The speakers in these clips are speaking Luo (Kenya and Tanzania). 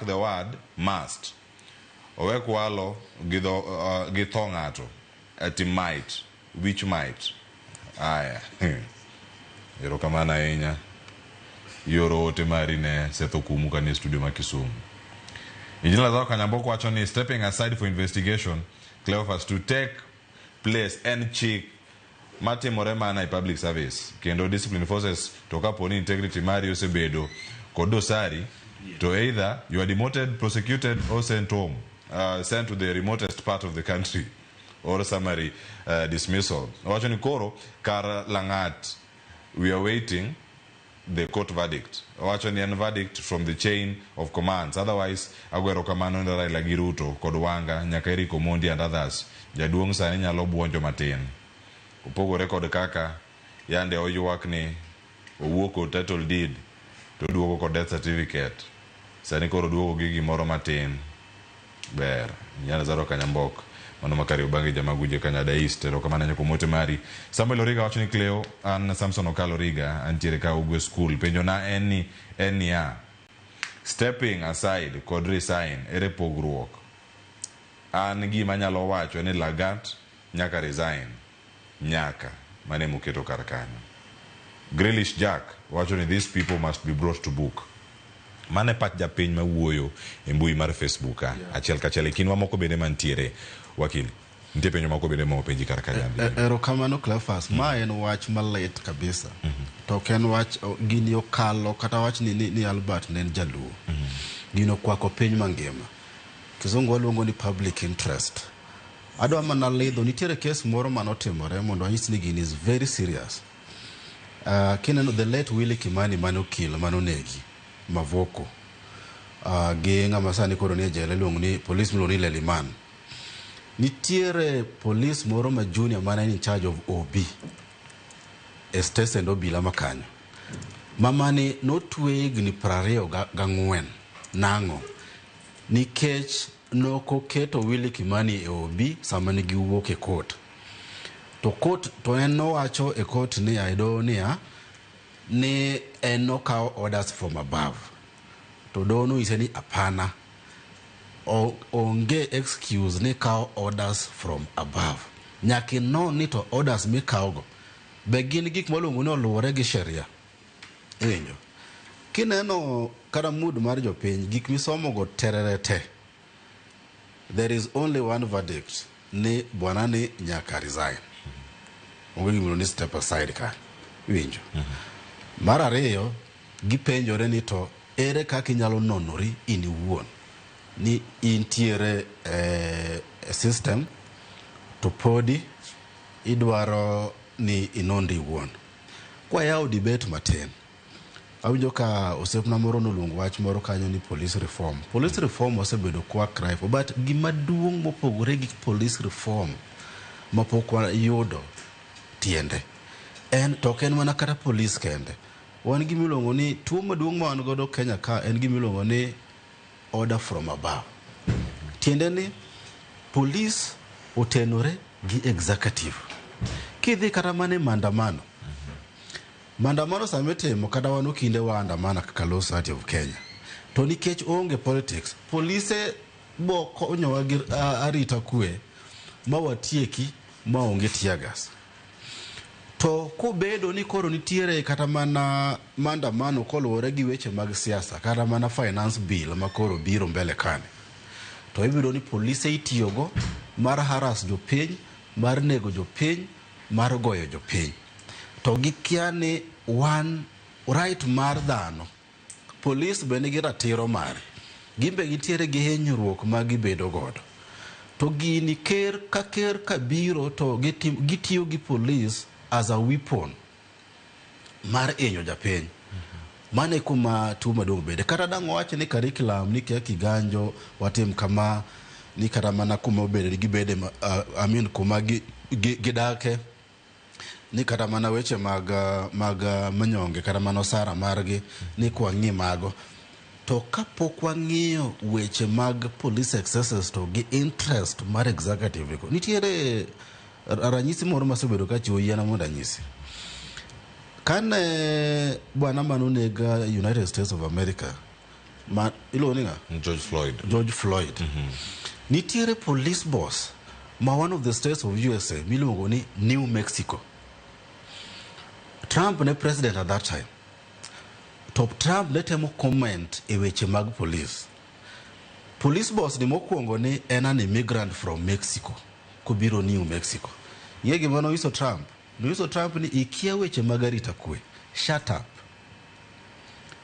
The word must. Owe kwalo gi dho, gi tho ng'ato. Ati might. Which might? Aya. Erokamano ahinya. Ioro ote mari ne Seth Okumu kanie studio ma Kisumu. Engineer Lazaro Kanyamboko wacho ni stepping aside for investigation, Cleophas to take place en chik matimore mana e public service kendo discipline forces to kapo ni integrity mari osebedo kod dosari to either you are demoted, prosecuted or sent home, sent to the remotest part of the country or summary dismissal. Owacho ni koro kar Lang'at we are waiting the court verdict. Owacho ni en verdict from the chain of commands. Otherwise, ago erokamano ne Raila gi Ruto kod Wanga nyaka Eric Omondi and others. Jaduong' sani nyalo buonjo matin. Opogore kod kaka yande oywak ni owuok kod title deed to oduogo kod death certificate. Sani koro oduogo gi gimoro matin. Ber. Lazaro Kanyambok. Mano ma Kariobangi Jamaguje Kanyada East. Erokamano ahinya kuom ote mari. Samuel Origa wacho ni Cleo, an Samson Okalo Origa, antiere ka Ugwe School. Penjo na en ni en niya, stepping aside kod resign ere pogruok? An gima anyalo wacho ni Lagat nyaka resign. Nyaka. Mano emoketo kar kanyo. Grealish Jack wacho ni these people must be brought to book. Mano e pach japiny mawuoyo e mbui mar Facebook ka achiel kachiel e kindwa moko bende mantiere wakil. Nitie penjo moko bende ma openji kar ka jambi. Erokamano Cleophas, ma en wach malit kabisa. To ok en wach gini okalo kata wach ni Albert ne en jaluo. Gino okwako piny mangima. Kizungu waluongo ni public interest. Adwa mana lidho, nitiere kes moro manotimore mondo anyis ni gini is very serious. Kineno the late Willy Kimani mane okil mane onegi Mavoko gi ng'ama sani koro nie jela iluongo ni police miluongo ni Leliman. Nitiere police moro ma junior mane in charge of OB e stesend obila ma kanyo. Mamani notwe higni 24 nang'o? Nikech nokoketo Willy Kimani e OB sama ne giwuok e court. To court to en nowacho e court niya e doho niya ni en nokawo orders from above. To doho nonyise ni hapana onge excuse ni kawo orders from above. Nyaka inon ni to orders mikawogo be gin gik maluongo ni oluwore gi sheria. Iwinjo? Kineno kata mood mar jopiny gik misomogo terere te. There is only one verdict ni bwana ni nyaka resign. Onge gimiluongo ni step aside ka. Iwinjo? Mar ariyo, gipenjore ni to ere kaka inyalo nonori in iwuon ni intiere e system to podi idwaro ni inonri iwuon. Kwayawo debate matin, awinjo ka osiepna moro noluongo wach moro kanyo ni police reform. Police reform wasebedo kwa cry for, but gima duong' mopogore gi police reform mapok wayudo tiende en to ok en mana kata police kende. Wan gima iluongo ni tuo maduong' ma wan godo Kenya ka en gima iluongo ni order from above. Tiende ni police otenore gi executive. Kidhi kata mana e maandamano, maandamano sama itimo kata wan okinde waandamana kaka Law Society of Kenya. To nikech oonge politics, polise bo konyowa gi arita kwe ma watieki ma onge tear gas. To kobedo ni koro nitiere kata mana maandamano koluwore gi weche mag siasa kata mana finance bill ma koro biro mbele kani, to ibiro ni polise itiyogo mar harass jopiny, mar nego jopiny, mar goyo jopiny. To gikia ni wan right mar dhano, police be nigi ratiro mare. Gin be gintiere gi hinyruok ma gibedo godo. To gini ker ka ker kabiro to gitiyo gi police as a weapon mar hinyo japiny. Mano e kuma tuo maduong' bede. Kata dang' wawach ni curriculum ni kia kiganjo watim kama ni kata mana kuma obede gibede I mean kuma gidake ni kata mana weche mag manyonge kata mana osara margi ni kwang'i mago. To kapok wang'iyo weche mag police excesses to gi interest mar executive go. Nitiere ranyisi moro masebedo kachiwo yiena mondo anyisi. Kane bwana manoneg United States of America, Ma iluongo ni ng'a? George Floyd. George Floyd. Nitiere police boss ma one of the states of USA miluongo ni New Mexico. Trump ne president at that time. To Trump ne temo comment e weche mag police. Police boss ni mokwongo ni en an immigrant from Mexico kobiro New Mexico. Ing'e gima nonyiso Trump? Nonyiso Trump ni ikia weche mag arita kwe. Shut up.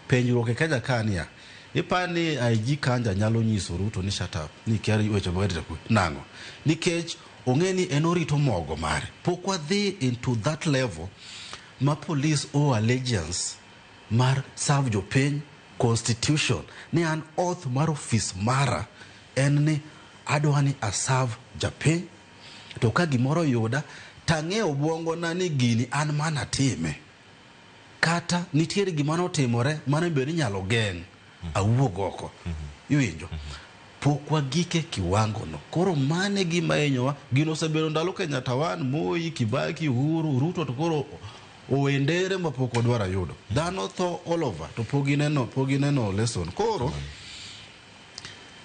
Penjruok e Kenya ka niya, ipa ni IG Kanja nyalo nyiso Ruto ni shut up, ni ikia weche mag arita kwe. Nang'o? Nikech ong'e ni en orito mogo mare. Pok wadhi into that level ma police owe allegiance mar serve jopiny constitution ni an oath mar ofis mara en ni adwa ni aserve japiny to ka gimoro oyuda tang'e obwongona ni gini an mana time kata nitiere gima notimore mano be inyalo geng' awuog oko iwinjo pok wagike kiwango no koro mane gima hinyowa gino osebedo ndalo Kenyatta wan Moi Kibaki Uhuru Ruto to koro owendere ma pok odwaro yudo dhano tho all over to pok gineno pok gineno lesson koro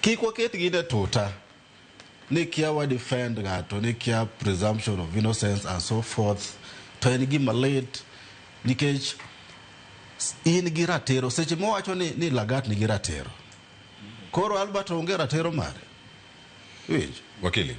kik waket gine tuta ni kia wa defend ng'ato ni kia presumption of innocence and so forth to en gima lit nikech in gi ratiro seche mowacho ni Lagat nigi ratiro koro Albert onge ratiro mare winjo Wakili.